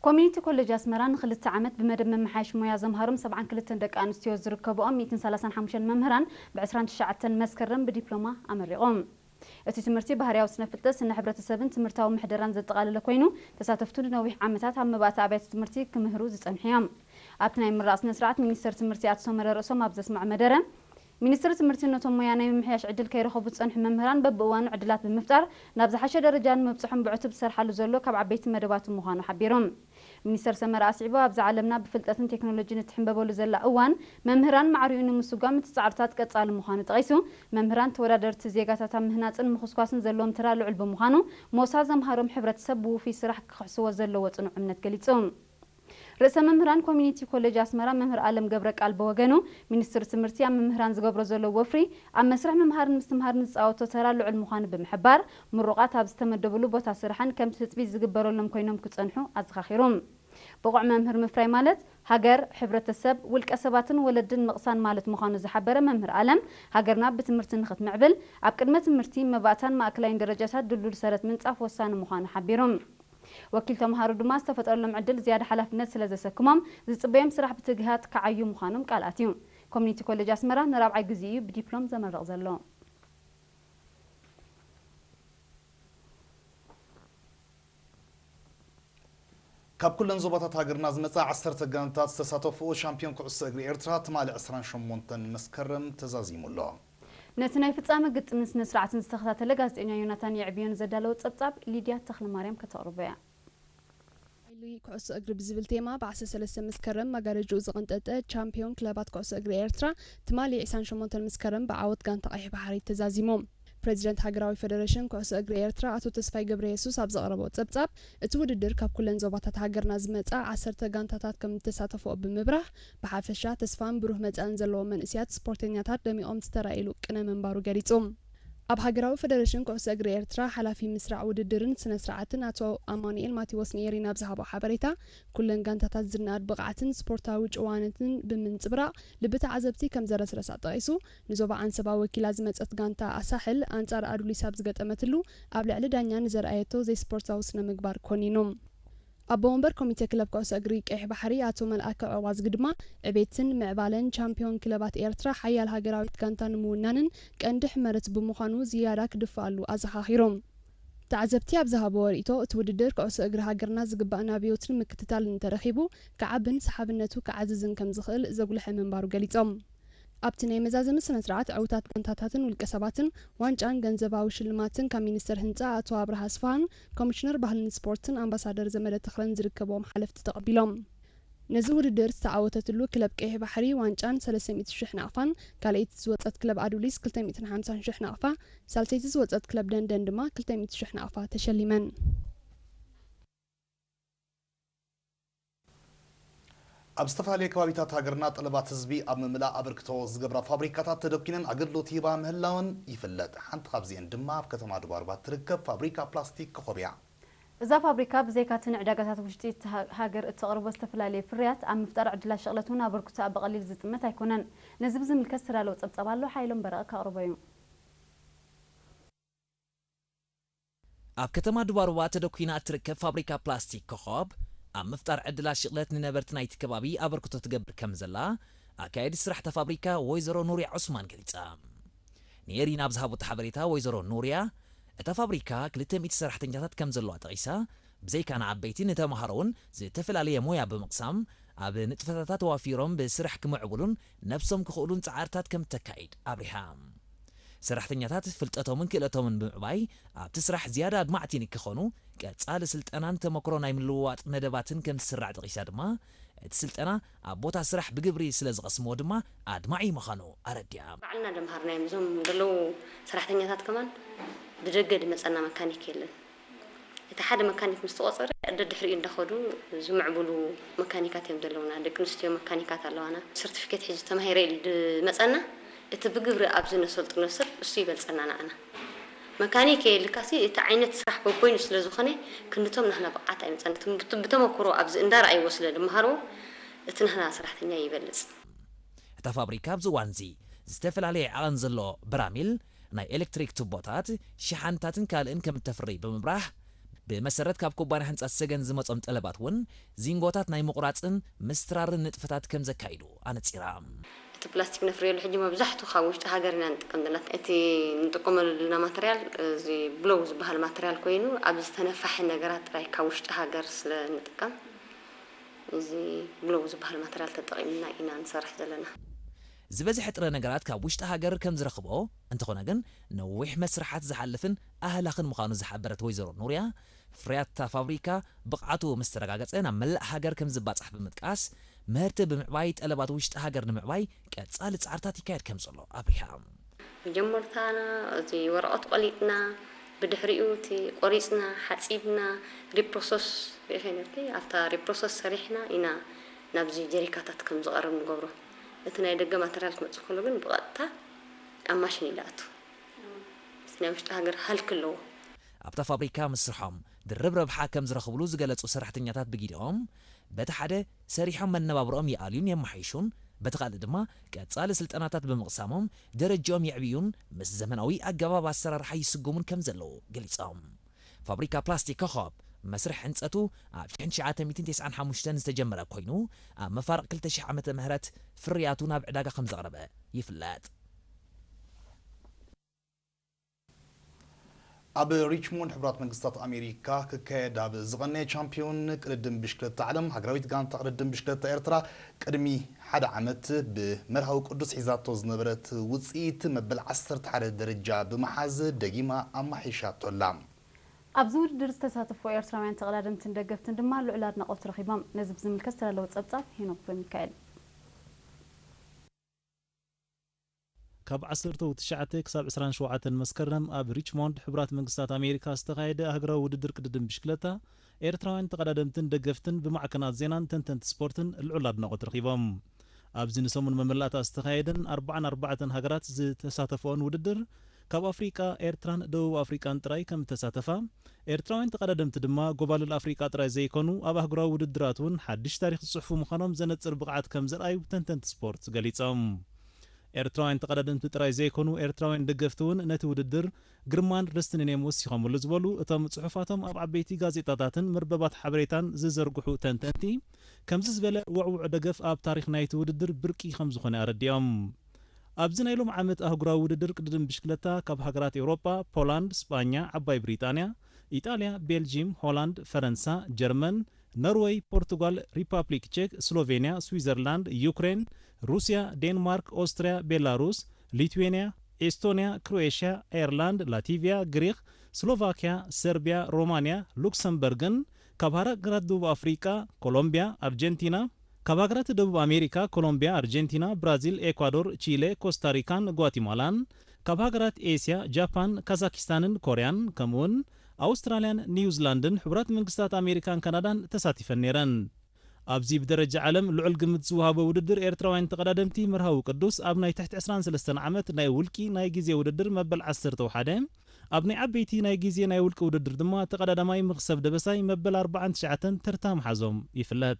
ኮሚኒቲ ኮሌጅ ኣስመራ ንክልተ ዓመት ብመደብ መመሓየሽ ሞያ ዘምሃሮም ሰብዓን ክልተን ደቂ ኣንስትዮ ዝርከብኦም ሚእትን ሰላሳን ሓሙሽተን መምህራን ብ ዕስራን ትሽዓተን መስከረም ብዲፕሎማ ኣመሪቖም። እቲ ትምህርቲ ባህርያዊ ስነ ፍልጠት፣ ስነ ሕብረተሰብን ትምህርታዊ ምሕደራን ዘጠቓለለ ኮይኑ፣ ተሳተፍቱ ንነዊሕ ዓመታት ኣብ መባእታ ኣብያተ ትምህርቲ ክምህሩ ዝጸንሑ እዮም። ኣብቲ ናይ ምርቓ ስነ ስርዓት ሚኒስተር ትምህርቲ ኣቶ ሰመረ ርእሶም ኣብ ዘስምዖ መደረ፣ ሚኒስትሪ ትምህርቲ ነቶም ሞያ ናይ ምምሕያሽ ዕድል ከይረኸቡ ዝጸንሑ መምህራን በብእዋኑ ዕድላት ብምፍጣር ናብ ዝሓሸ ደረጃ ንምብጽሖም ብዕቱብ ዝሰርሓሉ ዘሎ ካብ ዓበይቲ መደባቱ ምዃኑ ሓቢሮም። ሚኒስተር ሰመረ ኣስዒቡ፣ ኣብዛ ዓለምና ብፍልጠትን ቴክኖሎጂን እትሕንበበሉ ዘላ እዋን፣ መምህራን ማዕሪኡ ንምስጓም እቲ ጻዕርታት ቀጻሊ ምዃኑ ጠቒሱ፣ መምህራን ተወዳደርቲ ዜጋታት ኣብ ምህናጽን ምኹስኳስን ዘለዎም ተራ ልዑል ብምዃኑ፣ ሞሳ ዘምሃሮም ሕብረተሰብ ብውፉይ ስራሕ ክኽሕስዎ ዘለዎ ጽኑዕ እምነት ገሊጹ። ርእሰ መምህራን ኮሚኒቲ ኮሌጅ ኣስመራ መምህር ኣለም ገብረ ቃል ብወገኑ፣ ሚኒስትሪ ትምህርቲ ኣብ መምህራን ዝገብሮ ዘሎ ወፍሪ ኣብ መስርሕ ምምሃርን ምስትምሃርን ዝፃወቶ ተራ ልዑል ምዃኑ ብምሕባር፣ ምሩቓት ኣብ ዝተመደብሉ ቦታ ስራሕን ከምቲ ትፅቢት ዝግበረሎም ኮይኖም ክፀንሑ ኣዘኻኺሩ። ብቑዕ መምህር ምፍራይ ማለት ሃገር፣ ሕብረተሰብ፣ ውልቀ ሰባትን ወለድን ምቕሳን ማለት ምዃኑ ዝሓበረ መምህር ኣለም፣ ሃገርና ብትምህርቲ ንኽትምዕብል ኣብ ቅድመ ትምህርቲ፣ መባእታን ማእከላይን ደረጃታት ድልዱል ሰረት ምንጻፍ ወሳኒ ምዃኑ ሓቢሩ። ወኪል ተምሃሮ ድማ ዝተፈጠረሎም ዕድል ዝያዳ ሓላፍነት ስለ ዘሰክሞም፣ ዝጽበዮም ስራሕ ብትግሃት ክዓዩ ምዃኖም ቃል ኣትዩ። ኮሚኒቲ ኮሌጅ ኣስመራ ንራብዓይ ግዜ እዩ ብዲፕሎም ዘመርቕ ዘሎ። ካብ ኩለን ዞባታት ሃገርና ዝመጻ ዓሰርተ ጋንታት ዝተሳተፍኦ ሻምፒዮን ኩዕሶ እግሪ ኤርትራ ትማሊ ዕስራን ሸሞንተን መስከረም ተዛዚሙ ኣሎ። ነቲ ናይ ፍጻመ ግጥምን ስነ ስርዓትን ዝተኸታተለ ጋዜጠኛ ዮናታን የዕብዮን ዘዳለወ ጸብጻብ ሊድያ ተኽለማርያም ከተቕርቦ እያ። ሓይሊ ኩዕሶ እግሪ ብዝብል ቴማ ብ ዓሰርተ ሰለስተ መስከረም መጋረጅኡ ዝቐንጠጠ ቻምፒዮን ክለባት ኩዕሶ እግሪ ኤርትራ ትማሊ ዕስራን ሸሞንተን መስከረም ብዓወት ጋንታ ቀይሕ ባሕሪ ተዛዚሙ። ፕሬዚደንት ሃገራዊ ፌደሬሽን ኩዕሶ እግሪ ኤርትራ ኣቶ ተስፋይ ገብረየሱስ ኣብ ዘቕረቦ ጸብጻብ፣ እቲ ውድድር ካብ ኩለን ዞባታት ሃገርና ዝመጻ ዓሰርተ ጋንታታት ከም እተሳተፍኦ ብምብራህ፣ ብሓፈሻ ተስፋን ብሩህ መጻእን ዘለዎም መንእስያት ስፖርተኛታት ደሚቖም ዝተራእይሉ ቅነ ምንባሩ ገሊጹ። ኣብ ሃገራዊ ፈደሬሽን ኩዕሶ እግሪ ኤርትራ ሓላፊ ምስራዕ ውድድርን ስነ ስርዓትን ኣቶ ኣማኑኤል ማቴዎስ ንኤሪና ኣብ ዝሃቦ ሓበሬታ፣ ኩለን ጋንታታት ዝነኣድ ብቕዓትን ስፖርታዊ ጭዋነትን ብምንጽብራቕ ልቢ ተዓዘብቲ ከም ዘረስረሳ ጠቒሱ፣ ንዞባ ዓንሰባ ወኪላ ዝመጸት ጋንታ ኣሳሕል ኣንጻር ኣዱሊስ ኣብ ዝገጠመትሉ ኣብ ልዕሊ ዳኛ ንዘርኣየቶ ዘይስፖርታዊ ስነ ምግባር ኮኒኑ። ኣቦ ወንበር ኮሚቴ ክለብ ኩዕሶ እግሪ ቀይሕ ባሕሪ ኣቶ መልኣከ ዑቕባዝጊ ድማ፣ ዕቤትን ምዕባለን ቻምፒዮን ክለባት ኤርትራ ሓያል ሃገራዊት ጋንታ ንምውናንን ቀንዲ ሕመረት ብምዃኑ ዝያዳ ክድፈኣሉ ኣዘኻኺሮም። ተዓዘብቲ ኣብ ዝሃብዎ ርእይቶ፣ እቲ ውድድር ኩዕሶ እግሪ ሃገርና ዝግባእ ናብዮትን ምክትታልን እንተረኺቡ፣ ክዓብን ሰሓብነቱ ክዓዝዝን ከም ዝኽእል ዘጉልሐ ምንባሩ ገሊጾም። ኣብቲ ናይ መዛዘሚ ስነ ስርዓት ዕዉታት ጋንታታትን ውልቀ ሰባትን ዋንጫን ገንዘባዊ ሽልማትን ካብ ሚኒስተር ህንጻ ኣቶ ኣብርሃ ኣስፍሃን ኮሚሽነር ባህልን ስፖርትን ኣምባሳደር ዘመደ ተኽለን ዝርከብዎም ሓለፍቲ ተቐቢሎም። ነዚ ውድድር ዝተዓወተትሉ ክለብ ቀይሕ ባሕሪ ዋንጫን ሰለስተ ሚእቲ ሽሕ ናቕፋን፣ ካልኣይቲ ዝወጸት ክለብ ኣዱሊስ ክልተ ሚእትን ሓምሳን ሽሕ ናቕፋ፣ ሳልሰይቲ ዝወጸት ክለብ ደንደን ድማ ክልተ ሚእቲ ሽሕ ናቕፋ ተሸሊመን። ኣብ ዝተፈላለየ ከባቢታት ሃገርና ጠለባት ህዝቢ ኣብ ምምላእ ኣበርክቶ ዝገብራ ፋብሪካታት ተደኲነን ኣገልግሎት ይህባ ምህላወን ይፍለጥ። ሓንቲ ካብዚአን ድማ ኣብ ከተማ ድባርባ እትርከብ ፋብሪካ ፕላስቲክ ኮኾብ እያ። እዛ ፋብሪካ ብዘይካ እቲ ንዕዳጋታት ውሽጢ እቲ ሃ-፣ ሃገር እተቕርቦ ዝተፈላለየ ፍርያት፣ ኣብ ምፍጣር ዕድላት ሽቕለት እውን ኣበርክቶኣ ብቐሊል ዝጥመት ኣይኮነን። ነዚ ብዝምልከት ዝተዳለወ ጸብጻብ ኣሎ፣ ሓይሎም በረቐ ከቕርቦ እዩ። ኣብ ከተማ ዱባሩባ ተደኲና እትርከብ ፋብሪካ ፕላስቲክ ኮኾብ፣ ኣብ ምፍጣር ዕድላት ሽቕለት ንነበርቲ ናይቲ ከባቢ ኣበርክቶ ትገብር ከም ዘላ፣ ኣካየዲ ስራሕ እታ ፋብሪካ ወይዘሮ ኑርያ ዑስማን ገሊጻ። ንኤሪና ኣብ ዝሃበቶ ሓበሬታ፣ ወይዘሮ ኑርያ፣ እታ ፋብሪካ ክልተ ሚእቲ ሰራሕተኛታት ከም ዘለዋ ጠቒሳ፣ ብዘይካ ንዓበይቲ፣ ንተምሃሮ እውን ዝተፈላለየ ሞያ ብምቕሳም፣ ኣብ ንጥፈታታ ተዋፊሮም ብስራሕ ክምዕብሉን ነብሶም ክኽእሉን ጻዕርታት ከም እተካይድ ኣብሪሃ። ሰራሕተኛታት ፍልጠቶምን ክእለቶምን ብምዕባይ፣ ኣብቲ ስራሕ ዝያዳ ኣድማዕቲ ንክኾኑ፣ ቀጻሊ ስልጠናን ተመክሮ ናይ ምልውዋጥ መደባትን ከም ዝስራዕ ጠቒሳ ድማ፣ እቲ ስልጠና ኣብ ቦታ ስራሕ ብግብሪ ስለ ዝቐስምዎ ድማ ኣድማዒ ምዃኑ ኣረዲኣ። ባዕልና ደምሃርናዮም፣ እዞም ዘለዉ ሰራሕተኛታት ከማን ብደገ ድመጸና መካኒክ የለን። እቲ ሓደ መካኒክ ምስ ተቖጸረ፣ ደድሕሪኡ እንዳኸዱ ዝምዕብሉ መካኒካት እዮም ዘለዉና። ደቂ ኣንስትዮ መካኒካት ኣለዋና። ሰርቲፊኬት ሒዙ ተማሂረ ኢሉ ድመጸና፣ እቲ ብግብሪ ኣብዚ ነሰልጥኖ ሰብ እሱ ይበልጸና ንዓና። መካኒክ የልካሲ፣ እቲ ዓይነት ስራሕ በቦይኑ ስለ ዝኾነ፣ ክንድቶም ናህና ብቕዓት ኣይመጸና። እቶም ብት-፣ ብተመክሮ ኣብዚ እንዳረኣይዎ ስለ ድመሃርዎ፣ እቲ ናህና ሰራሕተኛ ይበልጽ። እታ ፋብሪካ ኣብዚ እዋን እዚ ዝተፈላለየ ዓቐን ዘለዎ በራሚል፣ ናይ ኤሌክትሪክ ቱቦታት፣ ሸሓንታትን ካልእን ከም እተፍሪ ብምብራህ፣ ብመሰረት ካብ ኩባንያ ህንፀት ሰገን ዝመፆም ጠለባት እውን ዚንጎታት ናይ ምቑራፅን ምስትራርን ንጥፈታት ከም ዘካይዱ ኣነፂራ። እቲ ፕላስቲክ ነፍርየሉ ሕጂ መብዛሕቱ ካብ ውሽጢ ሃገር ኢና ንጥቀም ዘለና። እቲ ንጥቀመሉ ዘለና ማተርያል እዚ ብሎው ዝበሃል ማተርያል ኮይኑ ኣብ ዝተነፋሐ ነገራት ጥራይ ካብ ውሽጢ ሃገር ስለ ንጥቀም እዚ ብሎው ዝበሃል ማተርያል ተጠቒምና ኢና ንሰርሕ ዘለና። ዝበዝሐ ጥረ ነገራት ካብ ውሽጢ ሃገር ከም ዝረኽቦ እንተኾነ ግን ነዊሕ መስርሓት ዝሓልፍን ኣህላኽን ምዃኑ ዝሓበረት ወይዘሮ ኑርያ፣ ፍርያት እታ ፋብሪካ ብቕዓቱ ምስ ተረጋገጸ ናብ መላእ ሃገር ከም ዝባጻሕ ብምጥቃስ፣ ምህርቲ ብምዕባይ ጠለባት ውሽጢ ሃገር ንምዕባይ ቀጻሊ ጻዕርታት ይካየድ ከም ዘሎ ኣብሪሃ። መጀመርታ እቲ ወረቐት ቆሊጥና፣ ብድሕሪኡ እቲ ቆሪፅና፣ ሓፂብና፣ ሪፕሮሰስ ሪኢኺ ነቲ ኣብታ ሪፕሮሰስ ሰሪሕና ኢና ናብዚ ጀሪካታት ከም ዝቐርብ ንገብሮ። እቲ ናይ ደገ ማተርያል ክመፅእ ከሎ ግን ብቐጥታ ኣብ ማሽን እዩ ዝኣቱ። እቲ ናይ ውሽጢ ሃገር ሃልኪ ኣለዎ። ኣብታ ፋብሪካ ምስርሖም ድርብ ረብሓ ከም ዝረኽብሉ ዝገለጹ ሰራሕተኛታት ብጊደኦም፣ በቲ ሓደ ሰሪሖም መነባብርኦም ይኣልዩን የመሓይሹን፣ በቲ ካልእ ድማ ቀጻሊ ስልጠናታት ብምቕሳሞም ደረጃኦም የዕብዩን ምስ ዘመናዊ ኣገባብ ኣሰራርሓ ይስጉሙን ከም ዘለዉ ገሊጾም። ፋብሪካ ፕላስቲክ ኮኾብ መስርሕ ህንጸቱ ኣብ ሽሕን ትሽዓተ ሚእትን ተስዓን ሓሙሽተን ዝተጀመረ ኮይኑ፣ ኣብ መፋርቕ ክልተ ሽሕ ዓመተ ምህረት ፍርያቱ ናብ ዕዳጋ ከም ዘቕረበ ይፍለጥ። ኣብ ሪችሞንድ ሕቡራት መንግስታት ኣሜሪካ ክካየድ ኣብ ዝቐነየ ቻምፒዮን ቅድድም ብሽክለታ ዓለም፣ ሃገራዊት ጋንታ ቅድድም ብሽክለታ ኤርትራ ቅድሚ ሓደ ዓመት ብመርሃዊ ቅዱስ ሒዛቶ ዝነበረት ውፅኢት መበል ዓሰርተ ሓደ ደረጃ ብምሓዝ ደጊማ ኣማሒሻቶ ኣላ። ኣብዚ ውድድር ዝተሳተፉ ኤርትራውያን ተቐዳደምትን ደገፍትን ድማ ልዑል ኣድናቖት ረኺቦም። ነዚ ብዝምልከት ዝተዳለወ ጸብጻብ ሄኖክ ገብረሚካኤል። ካብ ዓሰርተ ትሽዓተ ክሳብ ዕስራን ሸውዓተን መስከረም ኣብ ሪችሞንድ ሕቡራት መንግስታት ኣሜሪካ ዝተኻየደ ኣህጉራዊ ውድድር ቅድድም ብሽክለታ፣ ኤርትራውያን ተቐዳደምትን ደገፍትን ብማዕከናት ዜናን ተንተንቲ ስፖርትን ልዑል ኣድናቖት ረኺቦም። ኣብዚ ንሰሙን መመላእታ ዝተኻየደን ኣርብዓን ኣርባዕተን ሃገራት ዝተሳተፈኦን ውድድር፣ ካብ ኣፍሪቃ፣ ኤርትራን ደቡብ ኣፍሪቃን ጥራይ ከም እተሳተፋ፣ ኤርትራውያን ተቐዳደምቲ ድማ ጎባልል ኣፍሪቃ ጥራይ ዘይኮኑ፣ ኣብ ኣህጉራዊ ውድድራት እውን ሓድሽ ታሪኽ ዝጽሕፉ ምዃኖም ዘነጽር ብቕዓት ከም ዘርኣዩ ተንተንቲ ስፖርት ገሊጾም። ኤርትራውያን ተቐዳደምቲ ጥራይ ዘይኮኑ፣ ኤርትራውያን ደገፍቲ እውን ነቲ ውድድር ግርማን ርስትንን እዮም ወሲኾምሉ ዝበሉ እቶም ጽሑፋቶም ኣብ ዓበይቲ ጋዜጣታትን መርበባት ሓበሬታን ዝዘርግሑ ተንተንቲ፣ ከምዚ ዝበለ ውዕዉዕ ደገፍ ኣብ ታሪኽ ናይቲ ውድድር ብርቂ ከም ዝኾነ ኣረዲኦም። ኣብዚ ናይ ሎም ዓመት ኣህጉራዊ ውድድር ቅድድም ብሽክለታ ካብ ሃገራት ኤውሮጳ፣ ፖላንድ፣ ስጳኛ፣ ዓባይ ብሪጣንያ፣ ኢጣልያ፣ ቤልጂም፣ ሆላንድ፣ ፈረንሳ፣ ጀርመን፣ ኖርወይ፣ ፖርቱጋል፣ ሪፓብሊክ ቼክ፣ ስሎቬንያ፣ ስዊዘርላንድ፣ ዩክሬን፣ ሩስያ፣ ዴንማርክ፣ ኦስትርያ፣ ቤላሩስ፣ ሊትዌንያ፣ ኤስቶንያ፣ ክሮኤሽያ፣ ኣየርላንድ፣ ላቲቪያ፣ ግሪኽ፣ ስሎቫክያ፣ ሰርቢያ፣ ሮማንያ፣ ሉክሰምበርግን ካብ ሃገራት ደቡብ ኣፍሪቃ፣ ኮሎምቢያ፣ ኣርጀንቲና፣ ካብ ሃገራት ደቡብ ኣሜሪካ፣ ኮሎምቢያ፣ ኣርጀንቲና፣ ብራዚል፣ ኤኳዶር፣ ቺለ፣ ኮስታሪካን ጓቲማላን፣ ካብ ሃገራት ኤስያ፣ ጃፓን፣ ካዛኪስታንን ኮርያን፣ ከምኡውን ኣውስትራልያን ኒውዚላንድን ሕቡራት መንግስታት ኣሜሪካን ካናዳን ተሳቲፈን ነይረን። ኣብዚ ብደረጃ ዓለም ልዑል ግምት ዝወሃቦ ውድድር ኤርትራውያን ተቐዳደምቲ መርሃዊ ቅዱስ ኣብ ናይ ትሕቲ ዕስራን ሰለስተን ዓመት ናይ ውልቂ ናይ ግዜ ውድድር መበል ዓሰርተ ሓደ፣ ኣብ ናይ ዓበይቲ ናይ ግዜ ናይ ውልቂ ውድድር ድማ ተቐዳዳማይ መኽሰብ ደበሳይ መበል ኣርባዓን ትሽዓተን ተርታ ምሓዞም ይፍለጥ።